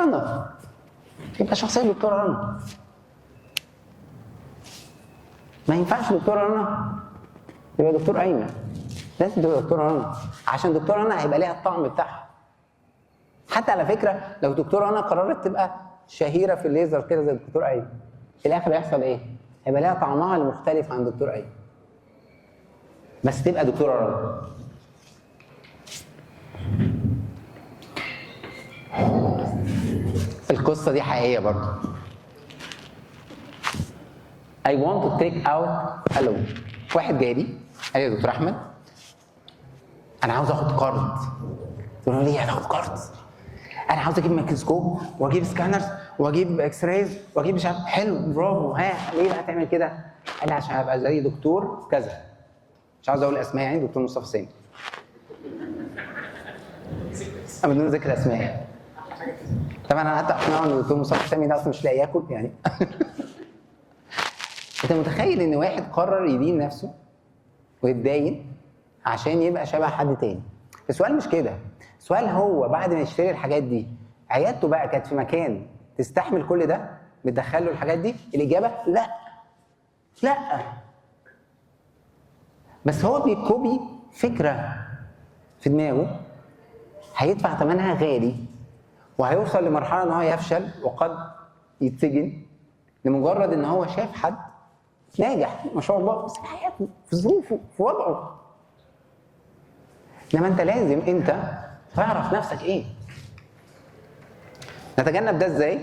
رنا، يبقى شخصية دكتورة رنا. ما ينفعش دكتورة رنا يبقى دكتور ايمن، لازم تبقى دكتورة رنا، عشان دكتورة رنا هيبقى ليها الطعم بتاعها. حتى على فكرة لو دكتورة رنا قررت تبقى شهيرة في الليزر كده زي الدكتور ايمن، في الاخر هيحصل ايه؟ هيبقى لها طعمها المختلف عن دكتور ايمن، بس تبقى دكتورة رنا. القصة دي حقيقية برضه. I want to take out a loan. واحد جالي قال لي يا دكتور احمد انا عاوز اخد قرض. قلت له ليه هتاخد قرض؟ انا عاوز اجيب ميكروسكوب واجيب scanners واجيب x-rays واجيب مش عارف. حلو، برافو، ها ليه بقى تعمل كده؟ قال لي عشان ابقى زي دكتور كذا، مش عاوز اقول اسماء يعني، دكتور مصطفى سامي. انا بدون ذكر اسماء. طبعا انا قعدت اقنعه ان الدكتور مصطفى سامي ده اصلا مش لاقي ياكل يعني. انت متخيل ان واحد قرر يدين نفسه ويتداين عشان يبقى شبه حد تاني؟ السؤال مش كده، السؤال هو بعد ما يشتري الحاجات دي عيادته بقى كانت في مكان تستحمل كل ده؟ بتدخل له الحاجات دي؟ الاجابة لا. لا، بس هو بي copy فكرة في دماغه هيدفع ثمنها غالي، وهيوصل لمرحلة ان هو يفشل وقد يتسجن لمجرد ان هو شاف حد ناجح ما شاء الله، بس في حياته، في ظروفه، في وضعه. انما انت لازم انت تعرف نفسك ايه. نتجنب ده ازاي؟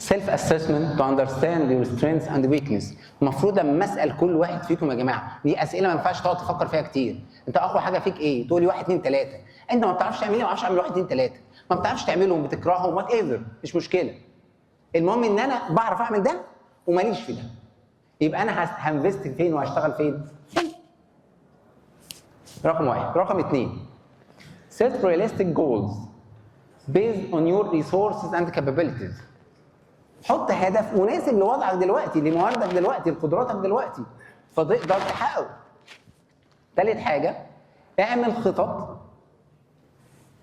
self assessment to understand your strengths and weakness. المفروض لما اسال كل واحد فيكم يا جماعة، دي اسئلة ما ينفعش تقعد تفكر فيها كتير. انت اقوى حاجة فيك ايه؟ تقول لي 1 2 3. انت ما بتعرفش تعمل ايه؟ ما بعرفش اعمل 1 2 3. ما بتعرفش تعملهم، بتكرههم، whatever، مش مشكلة. المهم ان انا بعرف اعمل ده وماليش في ده. يبقى انا ه invest فين وهشتغل فين؟ رقم 1. رقم 2، set realistic goals based on your resources and capabilities. حط هدف مناسب لوضعك دلوقتي، لمواردك دلوقتي، لقدراتك دلوقتي، فتقدر تحققه. ثالث حاجة، اعمل خطط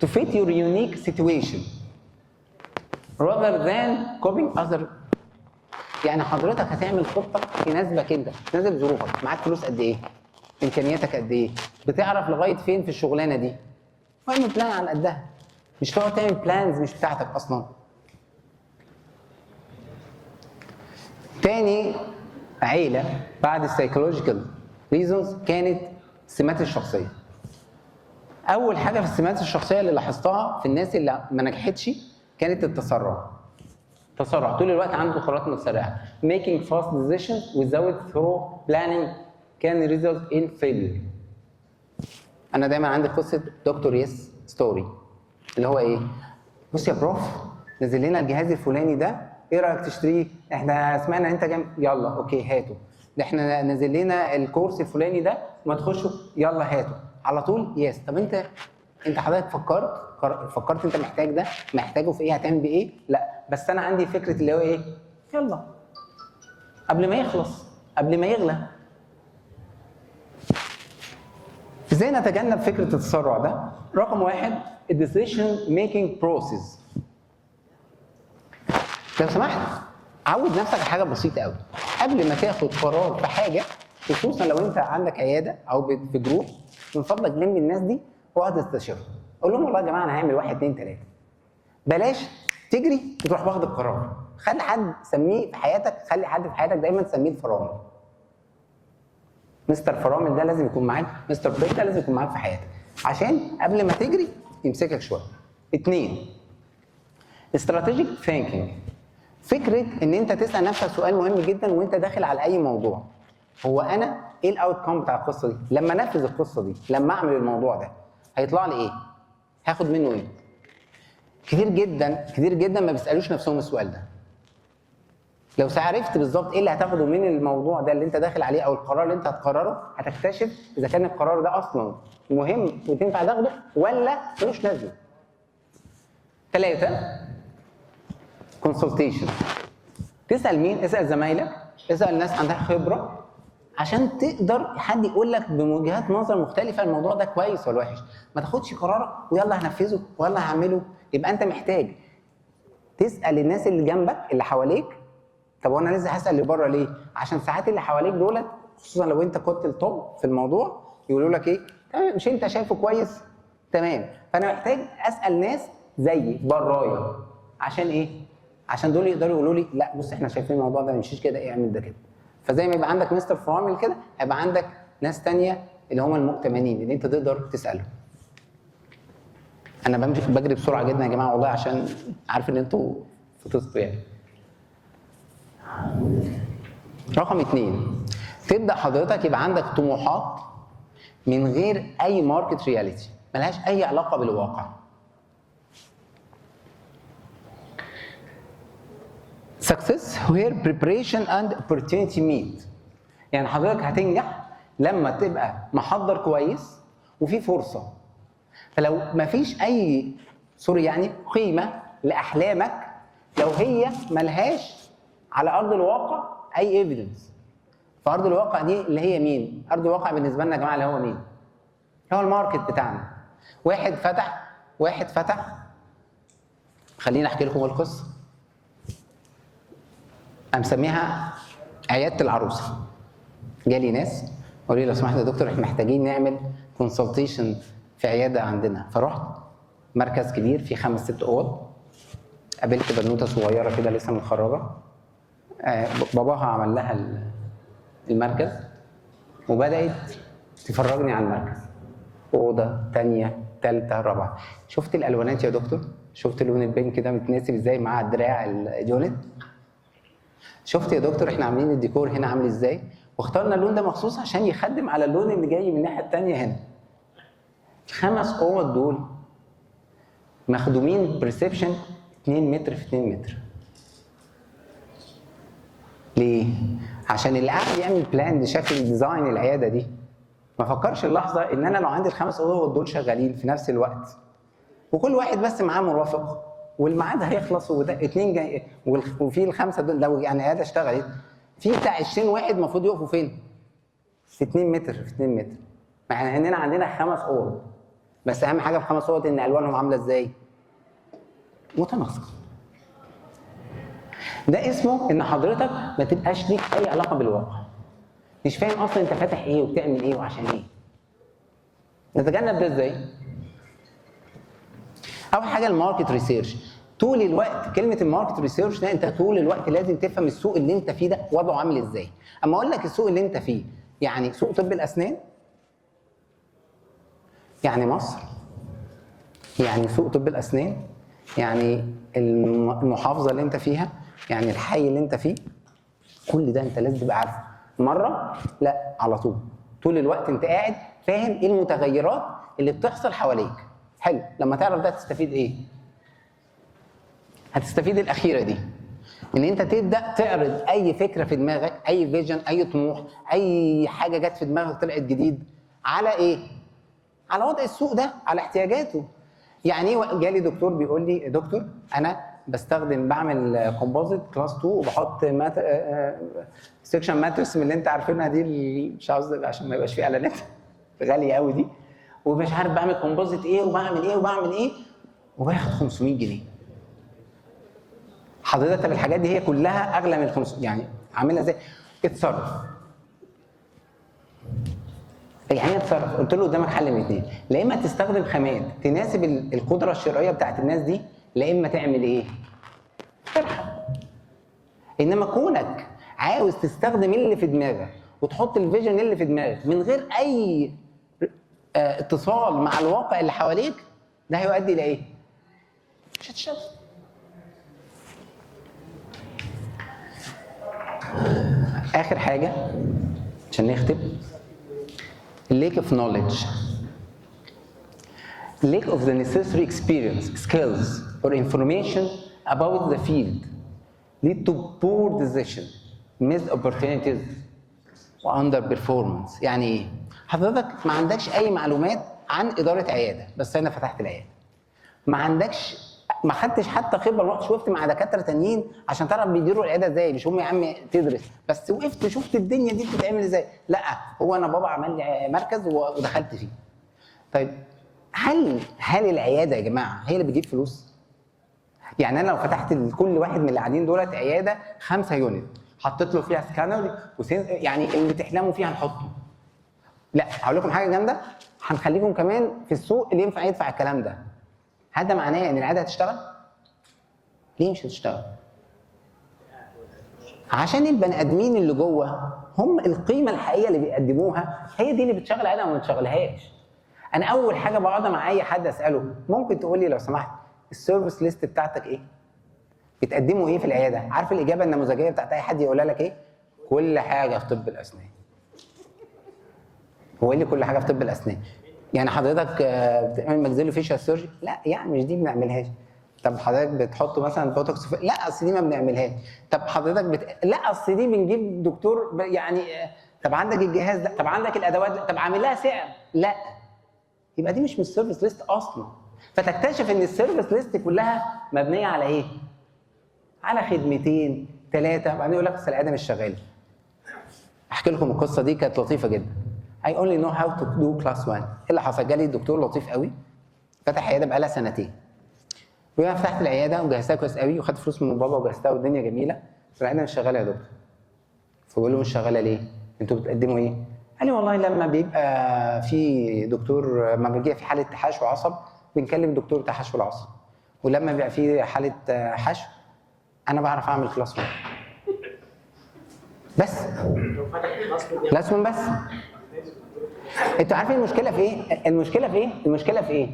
to fit your unique situation rather than copying other. يعني حضرتك هتعمل خطة تناسبك انت، تناسب ظروفك، معاك فلوس قد ايه؟ امكانياتك قد ايه؟ بتعرف لغاية فين في الشغلانة دي؟ واعمل plan على قدها، مش تقعد تعمل plans مش بتاعتك اصلا. تاني عيلة بعد ال psychological reasons كانت السمات الشخصية. أول حاجة في السمات الشخصية اللي لاحظتها في الناس اللي ما نجحتش كانت التسرع. تسرع طول الوقت، عنده قرارات متسرعة. Making fast decisions without thorough planning can result in failure. أنا دايما عندي قصة دكتور yes story، اللي هو إيه؟ بص يا prof، نزل لنا الجهاز الفلاني ده، ايه رايك تشتريه؟ احنا سمعنا انت جنب، يلا okay هاته. ده احنا نزل لنا الكورس الفلاني ده، ما تخشه، يلا هاته على طول، yes. طب انت حضرتك فكرت انت محتاج ده، محتاجه في ايه، هتعمل بيه ايه؟ لا بس انا عندي فكرة اللي هو ايه، يلا قبل ما يخلص، قبل ما يغلى. ازاي نتجنب فكرة التسرع ده؟ رقم 1، ال decision making process. لو سمحت عود نفسك على حاجة بسيطة قوي قبل ما تاخد قرار في حاجة، خصوصا لو انت عندك عيادة او في group، من فضلك لم الناس دي واقعد استشيرهم، قول لهم والله يا جماعة انا هعمل 1 2 3. بلاش تجري وتروح واخد القرار. خلي حد سميه في حياتك، خلي حد في حياتك دايما سميه الفرامل. مستر فرامل ده لازم يكون معاك، مستر brake ده لازم يكون معاك في حياتك، عشان قبل ما تجري يمسكك شوية. 2، strategic thinking. فكرة ان انت تسال نفسك سؤال مهم جدا وانت داخل على اي موضوع، هو انا ايه ال outcome بتاع القصة دي؟ لما انفذ القصة دي، لما اعمل الموضوع ده، هيطلع لي ايه؟ هاخد منه ايه؟ كتير جدا كتير جدا ما بيسالوش نفسهم السؤال ده. لو عرفت بالظبط ايه اللي هتاخده من الموضوع ده اللي انت داخل عليه او القرار اللي انت هتقرره، هتكتشف اذا كان القرار ده اصلا مهم وتنفع تاخده ولا ملوش لازمه. 3، consultation. تسال مين؟ اسال زمايلك، اسال ناس عندها خبره. عشان تقدر حد يقول لك بوجهات نظر مختلفة الموضوع ده كويس ولا وحش. ما تاخدش قرارك ويلا هنفذه ويلا هعمله. يبقى انت محتاج تسال الناس اللي جنبك اللي حواليك. طب وانا لسه هسال اللي بره ليه؟ عشان ساعات اللي حواليك دولت، خصوصا لو انت كنت ال top في الموضوع، يقولوا لك ايه؟ تمام، مش انت شايفه كويس؟ تمام. فانا محتاج اسال ناس زيي برايا. عشان ايه؟ عشان دول يقدروا يقولوا لي لا بص احنا شايفين الموضوع ده ما يمشيش كده، اعمل ده كده. فزي ما يبقى عندك مستر فرامل كده، هيبقى عندك ناس تانية اللي هم المؤتمنين اللي انت تقدر تسالهم. انا بمشي بجري بسرعة جدا يا جماعة والله، عشان عارف ان انتوا فطستوا يعني. رقم 2، تبدا حضرتك يبقى عندك طموحات من غير اي market reality، ملهاش اي علاقة بالواقع. Success where preparation and opportunity meet. يعني حضرتك هتنجح لما تبقى محضر كويس وفي فرصة. فلو مفيش اي sorry يعني قيمة لاحلامك لو هي ملهاش على ارض الواقع اي evidence. فارض الواقع دي اللي هي مين؟ ارض الواقع بالنسبة لنا يا جماعة اللي هو مين؟ اللي هو ال market بتاعنا. واحد فتح، خليني احكي لكم القصة. مسميها عيادة العروسة. جالي ناس قالوا لي لو سمحت يا دكتور احنا محتاجين نعمل consultation في عيادة عندنا. فرحت مركز كبير فيه 5 6 اوض، قابلت بنوته صغيرة كده لسه متخرجة، باباها عمل لها المركز وبدات تفرجني على المركز، اوضة ثانية ثالثة رابعه. شفت الالوانات يا دكتور؟ شفت لون ال pink ده متناسب ازاي مع دراع ال unit؟ شفت يا دكتور احنا عاملين الديكور هنا عامل ازاي؟ واخترنا اللون ده مخصوص عشان يخدم على اللون اللي جاي من الناحية الثانية هنا. ال5 اوض دول مخدومين ب reception 2 متر في 2 متر. ليه؟ عشان اللي قاعد يعمل plan لشكل design العيادة دي ما فكرش اللحظة ان انا لو عندي ال5 اوض دول شغالين في نفس الوقت وكل واحد بس معاه مرافق والميعاد هيخلص وده 2 جاي وفي ال5 دول لو يعني عيادة اشتغلت في بتاع 20 واحد المفروض يقفوا فين؟ في 2 متر في 2 متر. مع اننا عندنا 5 اوض، بس اهم حاجة في 5 اوض ان الوانهم عامله ازاي؟ متناسقه. ده اسمه ان حضرتك ما تبقاش ليك اي علاقة بالواقع، مش فاهم اصلا انت فاتح ايه وبتعمل ايه وعشان ايه. نتجنب ده ازاي؟ اول حاجة ال market research. طول الوقت كلمة ال market research ده انت طول الوقت لازم تفهم السوق اللي انت فيه ده وضعه عامل ازاي. اما اقول لك السوق اللي انت فيه يعني سوق طب الاسنان، يعني مصر، يعني سوق طب الاسنان، يعني المحافظة اللي انت فيها، يعني الحي اللي انت فيه، كل ده انت لازم تبقى عارفه. مرة لا، على طول، طول الوقت انت قاعد فاهم ايه المتغيرات اللي بتحصل حواليك. حلو، لما تعرف ده تستفيد ايه؟ هتستفيد الاخيرة دي، ان انت تبدا تعرض اي فكرة في دماغك، اي vision، اي طموح، اي حاجة جت في دماغك طلعت جديد، على ايه؟ على وضع السوق ده، على احتياجاته. يعني ايه؟ جالي دكتور بيقول لي دكتور انا بستخدم بعمل composite class 2 وبحط suction matrix من اللي انت عارفينها دي، مش عاوز عشان ما يبقاش فيه اعلانات غالية قوي دي، ومش عارف بعمل composite ايه وبعمل ايه وبعمل ايه، وباخد 500 جنيه. حضرتك طب الحاجات دي هي كلها اغلى من 500، يعني عاملها ازاي؟ اتصرف. يعني ايه اتصرف؟ قلت له قدامك حل من اثنين، لا اما تستخدم خامات تناسب القدرة الشرائية بتاعت الناس دي، لا اما تعمل ايه؟ ترحم. انما كونك عاوز تستخدم اللي في دماغك وتحط ال vision اللي في دماغك من غير اي اتصال مع الواقع اللي حواليك، ده هيؤدي الى ايه؟ مش هتشتغل. اخر حاجة عشان نختم، lack of knowledge, lack of the necessary experience, skills or information about the field lead to poor decision, missed opportunities underperformance. يعني ايه؟ حضرتك ما عندكش اي معلومات عن ادارة عيادة، بس انا فتحت العيادة. ما عندكش ما خدتش حتى خبره، ما رحتش وقفت مع دكاترة تانيين عشان تعرف بيديروا العيادة ازاي. مش هم يا عم تدرس بس، وقفت شفت الدنيا دي بتتعمل ازاي. لا، هو انا بابا عمل لي مركز ودخلت فيه. طيب، هل العيادة يا جماعة هي اللي بتجيب فلوس؟ يعني انا لو فتحت لكل واحد من اللي قاعدين دولت عيادة 5 unit، حطيت له فيها سكانر يعني اللي تحلموا فيها نحطه. لا، هقول لكم حاجة جامده، هنخليكم كمان في السوق اللي ينفع يدفع الكلام ده. هذا معناه ان العيادة هتشتغل؟ ليه مش هتشتغل؟ عشان البني ادمين اللي جوه هم القيمة الحقيقية اللي بيقدموها، هي دي اللي بتشغل العيادة وما بتشغلهاش. انا اول حاجة بقعد مع اي حد اساله، ممكن تقول لي لو سمحت ال service list بتاعتك ايه؟ بتقدموا ايه في العيادة؟ عارف الاجابة النموذجيه بتاعت اي حد يقولها لك ايه؟ كل حاجة في طب الاسنان. هو ايه اللي كل حاجة في طب الاسنان؟ يعني حضرتك بتعمل maxillofacial surgery؟ لا، يعني مش دي بنعملهاش. طب حضرتك بتحط مثلا بوتوكس في... لا، اصل دي ما بنعملهاش. طب حضرتك لا، اصل دي بنجيب دكتور يعني طب عندك الجهاز ده؟ طب عندك الادوات ده؟ طب عامل لها سعر؟ لا، يبقى دي مش من ال service list اصلا. فتكتشف ان ال service list كلها مبنية على ايه؟ على خدمتين ثلاثه، وبعدين يقول لك اصل العيادة مش شغالة. احكي لكم القصة دي، كانت لطيفة جدا. I only know how to do class 1. ايه اللي حصل؟ جالي الدكتور لطيف قوي، فتح عيادة بقالها سنتين. وانا فتحت العيادة وجهزتها كويس قوي، وخدت فلوس من بابا وجهزتها والدنيا جميله، بس العيادة مش شغالة يا دكتور. فبقول له مش شغالة ليه؟ انتوا بتقدموا ايه؟ قال لي والله لما بيبقى في دكتور، لما بيجي في حاله حشو عصب بنكلم دكتور بتاع حشو العصب، ولما بيبقى في حاله حشو انا بعرف اعمل class 1 بس. لو فتح class class 1 بس. انتوا عارفين المشكلة في ايه؟ المشكلة في ايه؟ المشكلة في ايه؟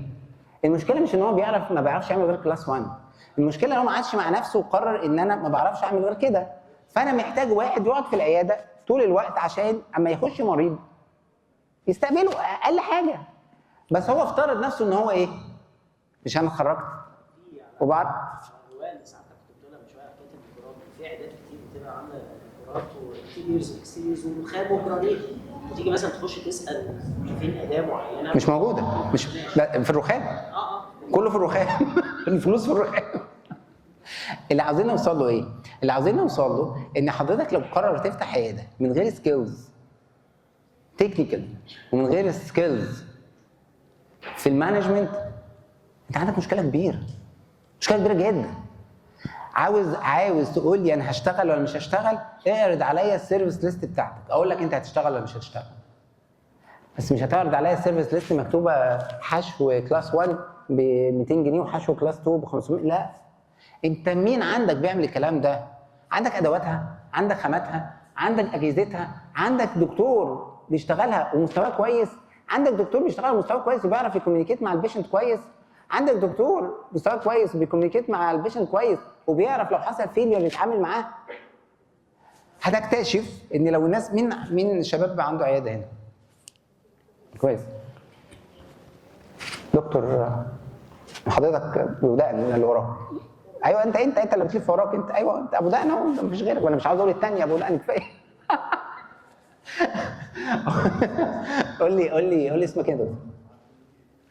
المشكلة مش ان هو بيعرف ما بيعرفش يعمل غير class 1، المشكلة ان هو ما قعدش مع نفسه وقرر ان انا ما بعرفش اعمل غير كده، فانا محتاج واحد يقعد في العيادة طول الوقت عشان اما يخش مريض يستقبله اقل حاجه. بس هو افترض نفسه ان هو ايه؟ مش انا اتخرجت وبعد الرواية اللي ساعتك كنت بتقولها من شوية حكاية الديكورات، في عيادات كتير بتبقى عامله ديكورات و interiors exteriors ورخام وجرانيت، وتيجي مثلا تخش تسال فين اداه معينة؟ مش موجوده، مش لا، في الرخام. اه. كله في الرخام، الفلوس في الرخام. اللي عاوزين نوصل له ايه؟ اللي عاوزين نوصل له ان حضرتك لو قرر تفتح عيادة من غير skills technical ومن غير skills في ال management، انت عندك مشكلة كبيره، مشكلة كبيرة جدا. عاوز تقول لي انا هشتغل ولا مش هشتغل؟ اعرض عليا ال service list بتاعتك، اقول لك انت هتشتغل ولا مش هتشتغل. بس مش هتعرض عليا ال service list مكتوبة حشو class 1 ب 200 جنيه وحشو class 2 ب 500. لا، انت مين عندك بيعمل الكلام ده؟ عندك ادواتها؟ عندك خاماتها؟ عندك اجهزتها؟ عندك دكتور بيشتغلها ومستواه كويس؟ عندك دكتور بيشتغل مستواه كويس وبيعرف ي communicate مع ال patient كويس؟ عندك دكتور مستواه كويس وبي communicate مع ال patient كويس وبيعرف لو حصل failure يتعامل معاه؟ هتكتشف ان لو الناس، مين الشباب عنده عيادة هنا؟ كويس. دكتور، حضرتك ابو دقن اللي وراك. ايوه، انت اللي بتلف وراك انت. ايوه، انت ابو دقن اهو، مفيش غيرك، وانا مش عاوز اقول الثانية ابو دقن كفايه. قول لي اسمك ايه يا دكتور؟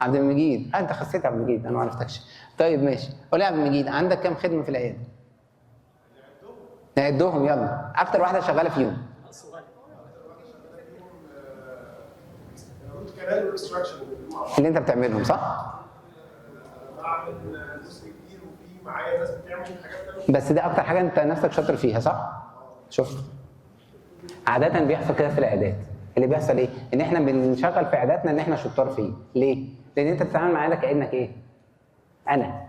عبد المجيد. انت خسيت يا عبد المجيد، انا ما عرفتكش. طيب ماشي، قول لي يا عبد المجيد، عندك كام خدمة في العيادة؟ نعدهم يلا، اكتر واحدة شغالة فيهم. root canal و extraction مع بعض. اللي انت بتعملهم، صح؟ بعمل جزء كبير وفي معايا ناس بتعمل حاجات تانية. بس ده اكتر حاجة انت نفسك شاطر فيها، صح؟ شفت؟ عادة بيحصل كده في العيادات، اللي بيحصل ايه؟ ان احنا بنشغل في عياداتنا ان احنا شطار فيه، ليه؟ لان انت بتتعامل معانا كانك ايه؟ انا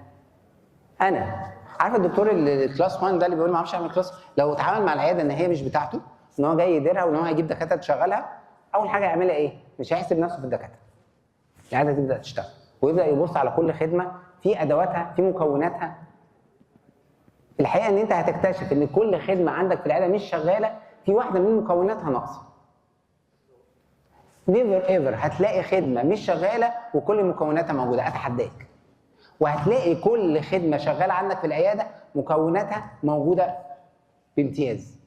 عارف الدكتور اللي class 1 ده اللي بيقول ما اعرفش اعمل class، لو اتعامل مع العيادة ان هي مش بتاعته، ان هو جاي يديرها وان هو هيجيب دكاترة تشغلها، اول حاجة يعملها ايه؟ مش هيحسب نفسه في الدكاترة. العيادة تبدا تشتغل ويبدا يبص على كل خدمة في ادواتها في مكوناتها. الحقيقة ان انت هتكتشف ان كل خدمة عندك في العيادة مش شغالة في واحدة من مكوناتها ناقصه. never ever هتلاقي خدمة مش شغالة وكل مكوناتها موجوده، اتحداك. وهتلاقي كل خدمة شغالة عندك في العيادة مكوناتها موجودة بامتياز.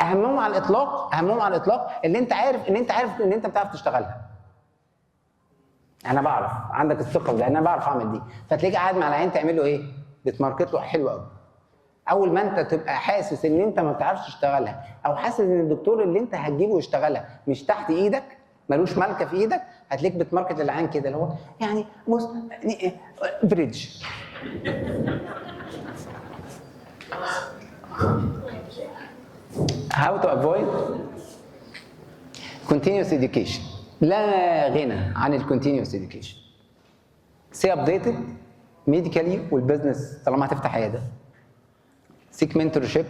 اهمهم على الاطلاق، اهمهم على الاطلاق اللي انت عارف ان انت بتعرف تشتغلها. انا بعرف، عندك الثقة لان انا بعرف اعمل دي. فتلاقيك قاعد مع العيان تعمل له ايه؟ بت market له حلو قوي. اول ما انت تبقى حاسس ان انت ما بتعرفش تشتغلها، او حاسس ان الدكتور اللي انت هتجيبه يشتغلها مش تحت ايدك، ملوش ملكه في ايدك، هتلاقيك بت market للعيان كده اللي هو يعني بص bridge. How to avoid continuous education. لا غنى عن ال continuous education. Stay updated medically وال business طالما هتفتح عيادة. Seek mentorship،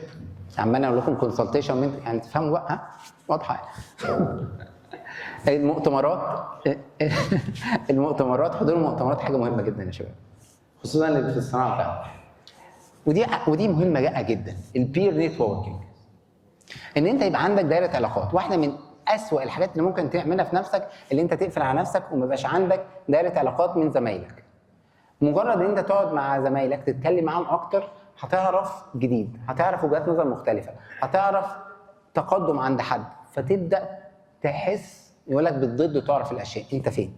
عمال اقول لكم consultation يعني تفهموا بقى، ها؟ واضحة. المؤتمرات، المؤتمرات، حضور المؤتمرات حاجة مهمة جدا يا شباب، خصوصا اللي في الصناعة بتاعتنا. ودي مهمة جدا، ال peer networking، ان انت يبقى عندك دايرة علاقات. واحدة من اسوأ الحاجات اللي ممكن تعملها في نفسك اللي انت تقفل على نفسك وما يبقاش عندك دايرة علاقات من زمايلك. مجرد ان انت تقعد مع زمايلك تتكلم معاهم اكتر، هتعرف جديد، هتعرف وجهات نظر مختلفة، هتعرف تقدم عند حد، فتبدا تحس، يقول لك بالضد تعرف الاشياء انت فين.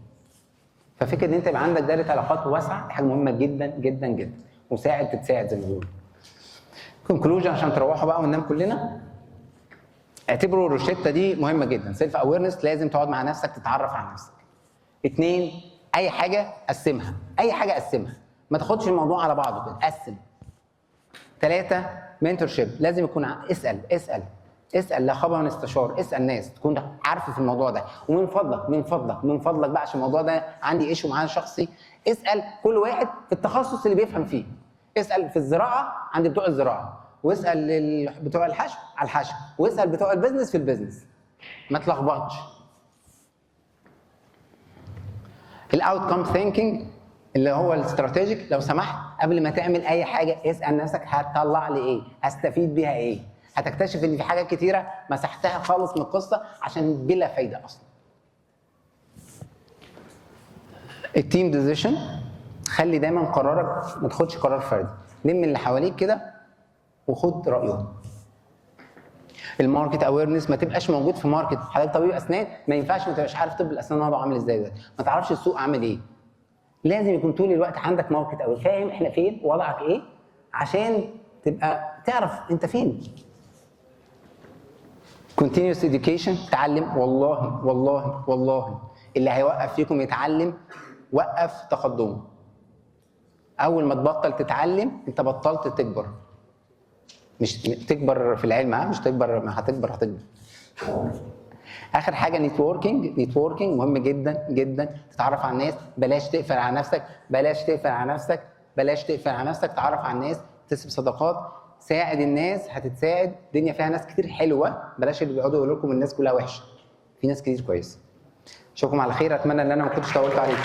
ففكره ان انت يبقى عندك دايرة علاقات واسعة دي حاجة مهمة جدا جدا جدا، وساعد تتساعد زي ما بيقولوا. conclusion عشان تروحوا بقى وننام كلنا. اعتبروا الروشته دي مهمة جدا. self awareness، لازم تقعد مع نفسك تتعرف على نفسك. اتنين، اي حاجة قسمها، اي حاجة قسمها، ما تاخدش الموضوع على بعضه كده، قسم. ثلاثة، mentorship، لازم يكون اسال اسال اسال، لا خبر من استشار، اسال ناس تكون عارفه في الموضوع ده. ومن فضلك من فضلك من فضلك بقى، عشان الموضوع ده عندي issue معاه شخصي، اسال كل واحد في التخصص اللي بيفهم فيه. اسال في الزراعة عند بتوع الزراعة، واسال بتوع الحشو على الحشو، واسال بتوع ال business في ال business، ما تلخبطش. ال outcome thinking اللي هو ال strategic، لو سمحت قبل ما تعمل اي حاجة اسال نفسك هتطلع لي ايه؟ هستفيد بيها ايه؟ هتكتشف ان في حاجات كتيرة مسحتها خالص من القصة عشان بلا فايده اصلا. ال team decision، خلي دايما قرارك ما تاخدش قرار فردي، لم اللي حواليك كده وخد رايهم. ال market awareness، ما تبقاش موجود في market، حضرتك طبيب اسنان ما ينفعش ما تبقاش عارف طب الاسنان وضعه عامل ازاي دلوقتي، ما تعرفش السوق عامل ايه. لازم يكون طول الوقت عندك market aware، فاهم احنا فين، وضعك ايه، عشان تبقى تعرف انت فين. continuous education، تعلم. والله والله والله اللي هيوقف فيكم يتعلم وقف تقدمه. اول ما تبطل تتعلم انت بطلت تكبر. مش تكبر في العلم، ها، مش تكبر، ما هتكبر هتكبر. اخر حاجة networking، networking مهم جدا جدا، تتعرف على الناس، بلاش تقفل على نفسك، بلاش تقفل على نفسك، بلاش تقفل على نفسك، تعرف على الناس، تكتسب صداقات، ساعد الناس هتتساعد. الدنيا فيها ناس كتير حلوة، بلاش اللي بيقعدوا يقولوا لكم الناس كلها وحشة، في ناس كتير كويسة. اشوفكم على خير، اتمنى ان انا ما كنتش طولت عليكم.